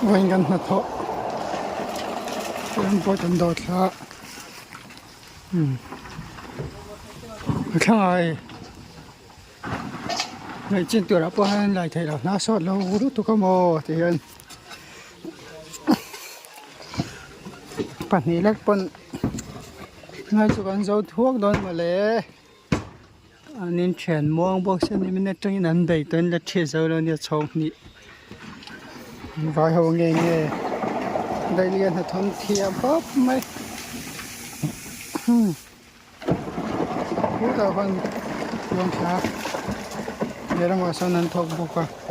Vawiin kan hnathawh chuan boat an dawh thla a umm a thlangah hei ngaih chin turah pawh hian an lai theih loh hna sawt lo lutuk a maw ti hian pahnih lek pawn ngai chu kan zo thuak dawn mawle. An in thian muang bawk sia ni min atangin an bei tawh in la thiat zo lo nia chhawng hnih vai ho nge nge daihlian hnathawng thiam khawp mai khutah khuan lawngthla lehlamah sawn an thawk bawk a.